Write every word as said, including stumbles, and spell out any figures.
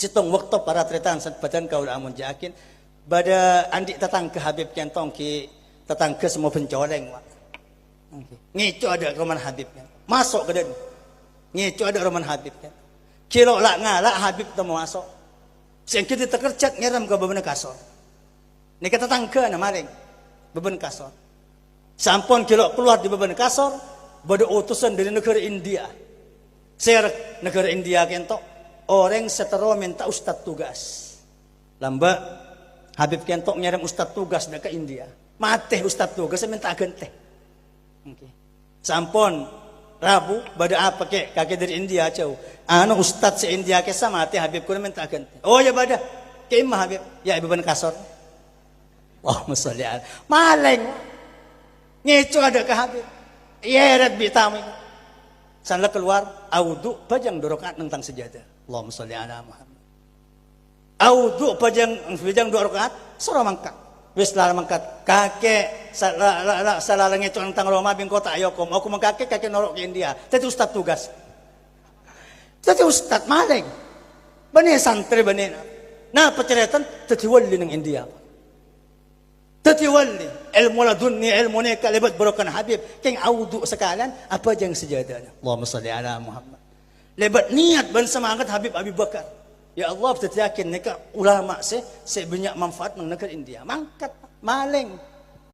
Sèttong bâkto para tarètan sè bâdhân kaulâ amonja'aghin, bâdâ andi' tatangghâ Habib kèntong ghi' tatangghâ sè mobân colèng, Pak. Ngèco' adâ' ka romana Habib kèntong. Maso' ka dâlem. Ngèco' adâ' romana Habib kèntong. Ghi' lo' la'-ngala' Habib ta' maso'. Sèngghâ ditakerjhât ngèrèm ka bâbâna kasor. Nèka tatangghâna malèng. Bâbâna kasor. Sampon ghi' lo' kalowar dâri bâbâna kasor, bâdâ otosan dâri naghârâ India. Sèra naghârâ India kènto', orèng sè terro mènta ustad tugas. Lambâ', Habib kènto' ngèrèm ustad tugas dâ' ka India. Matè ustad tugas sè mènta aghântè. Oke. Sampon, rabu, bâdâ apa, Kè'? Kakè dâri India, jhâu. Anu, ustad sè India kèsa matè, Habib kaulâ mènta aghântè. Oh, iyâ bâdâ. Kè' dimma, Habib? Yâ, è bâbâna kasor. Allahumma sholli ala. Malèng. Ngèco' adâ' ka Habib. Èyèrèt bi' tamèng. San la kalowar, awudu, bâjâng du rakaat neng tang sajâdâ. Allahumma sholli ala Muhammad. Awudu, bâjâng, bâjâng du rakaat, soro mangkat. Wis la mangkat. Kakè, sa-, la, la, la, sala ngèco' neng tang roma, bi' engko' ta' èokom. Okoman kakè, kakè noro' ka India. Dâddhi ustad tugas. Dâddhi ustad malèng. Bânnè santrè bânnè. Napa carètana? Dâddhi wali neng India. Dâddhi wali, èlmo ladunni, èlmo nèka lèbât barokana Habib, kèng awudu sakalèyan, abâjâng sajâdâna. Allahumma sholli ala Muhammad. Lèbât niyat bân samangat Habib Abi Bakar. Ya Allah, dâddhiyâghin nèka ulama sè, sè bânnya' manfaat neng naghârâ India. Mangkat, malèng.